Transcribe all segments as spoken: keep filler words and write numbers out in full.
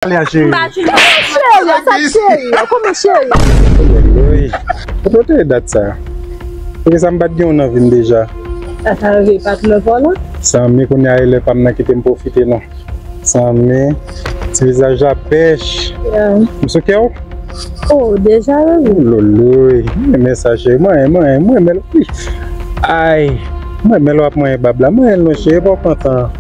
Alya, cheri. Cheri, sa cheri, kòman cheri? Woy, woy. Kote w te ye dat sa? Poukisa m pa t gen w nan vi m deja? Sa, sa rive pa t lè pa w la? Zanmi, kounye a e lè pa m nan, kite m pwofite non. Zanmi, ti vizaj la pèch. Yeah. M sou kè w? Oh, deja, wi. Loloy, mwen renmen sa, cheri. Mwen, mwen, mwen renmen l. Ay, mwen renmen l w ap manyen bab la. Manyen l non, cheri, pa w pran tan.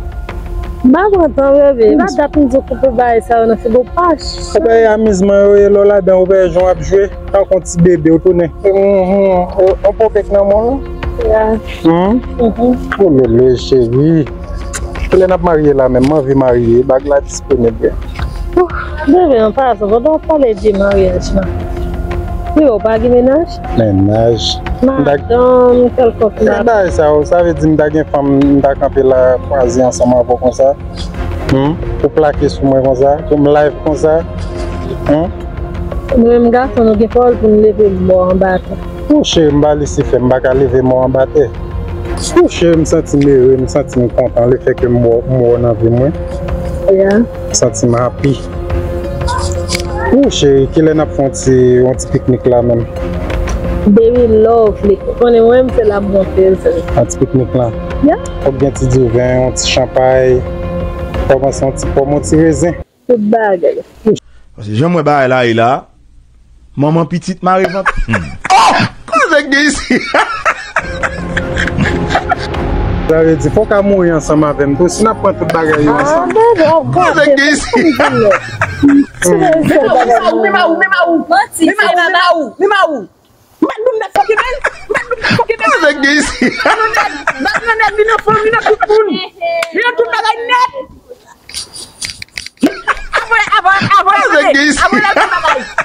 M pa pran tan, bebe. E pa dat m di w koupe bagay sa yo nan figi w, pa. Sa pa e amizman yo ye, lè w ladan, ou pa wè jan w ap jwe. Tankou yon ti bebe, ou tounen. Mhm. Ou, ou popèk nan men w la. Yeah. Hmm? Mhm. Oh, loloy, cheri. Kilè n ap marye la menm? M anvi marye. Bag la disponib wi. Bebe, an pasan, pandan w ap pale de maryaj la, wi, ou pa gen mennaj? Mennaj? Madanm, kèlkonk la. Bagay sa yo, sa vle di m ta gen fanm, m ta kanpe la, kwaze ansanm avè w konsa? Hmm? Pou plake sou mwen konsa? Pou m live konsa? Hmm? Nou menm gason, nou gen pawòl pou n leve mò anba tè. Ou cheri, m pa Lisifè, m pa ka leve mò anba tè. Ou cheri, m santi m ere, m santi m kontan lefètke m wè w nan vi mwen. Yeah. M santi m happy. Ou cheri, kilè n ap fè yon ti, yon ti piknik la menm? Baby love, li konnen mwen, se la m monte, se. Yon ti piknik la? Yeah. Fòk gen ti diven, yon ti chanpay, fòk panse yon ti pòm, yon ti rezen. Tout bagay. Paske jan m wè bagay la ye la, manman pitit mare vant. Oh! Koze k gen isi? Sa vle di, fòk w ka mouri ansanm avè m tou, si n ap pran tout bagay yo ansanm. Koze k gen isi? Menm a ou, menm a ou, menm a ou. Manti, menm a ou, menm a ou, menm a ou. M pa t bon nèt fòk e bèl. M pa t bon nèt fòk e bèl. Koze k gen isi? M pa t bon nèt. M pa t bon nèt, li nan fanm, li nan tout moun. Li nan tout bagay nèt. Avan, avan, avan, avan, avan, avan,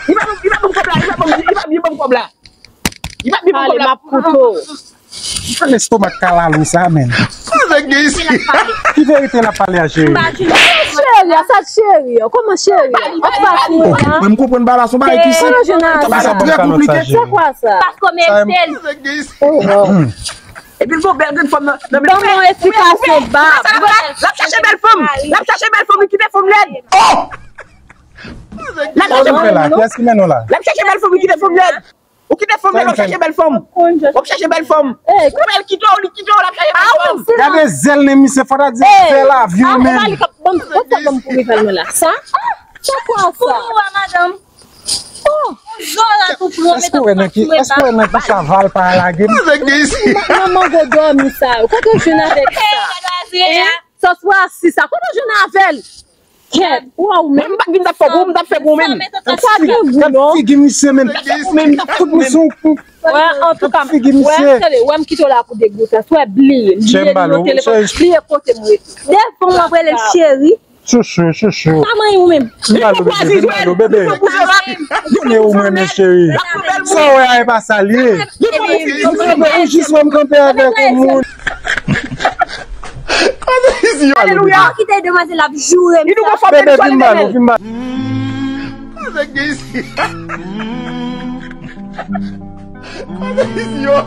li pa bon, li pa bon kòb la, li pa bon, li pa bon, li pa byen ban m kòb la. Li pa byen ban m kòb la. Ale, m ap koute w. Sa lestomak kalalou sa, menm. Koze k gen isi? Ki verite l ap pale a, cheri? Cheri, a sa cheri, kòman cheri? An fas mwen, an. Mwen, m konprann pa la, son bagay ki senp. Kote w jwenn avè l? Sa trè konplike. Se kwa sa? Pas kòmèsèl. Koze k gen isi? Oh, wow. Epi l gon bèl grenn fanm nan, nan men. Ban mwen yon esplikasyon, bab. L ap chache bèl fanm. L ap chache bèl fanm, li kite fanm lèd. Oh! L ap chache bèl fanm. Kiyès ki mennen w la? L ap chache bèl fanm, li kite fanm lèd. Ou kite fanm lèd, w ap chache bèl fanm. W ap chache bèl fanm. Ou wè l kite w, li kite w, l ap chache bèl fanm. Gade zèl nan misye, fò ta di zèl avyon menm. Sa kwa sa? Kounye a, madanm. Oh! Zora tou pran, mete pati mwen pa. Èske w wè nan ki saval pa lage m? Manman gwo dòmi sa yo. Kote w jwenn avèk sa? Sòs rasi sa. Kote w jwenn avè l? Kèt. Waw, men. M pa t vin t ap fè gou, m t ap fè gou menm. Ou pa gen gou non. Figi misye menm. Tout misye yon kou. Wè, antouka, wè, tande, wè m kite w la pou degoutans. Wè, bliye. Bliye nimewo telefòn. Bliye kote m rete. Devan w ap rele l cheri. Chouchou, chouchou. Sa manyen ou menm? M pa lo bebe, m pa lo bebe. Konnen ou mwen men cheri. Sa w wè a e pa sa l ye. Ou jis wè m kanpe avèk yon moun. Alelouya. Kite demwazèl ap joure m sa. Bebe, vin ba nou, vin ba. Koze k gen isi? Koze k gen isi yo?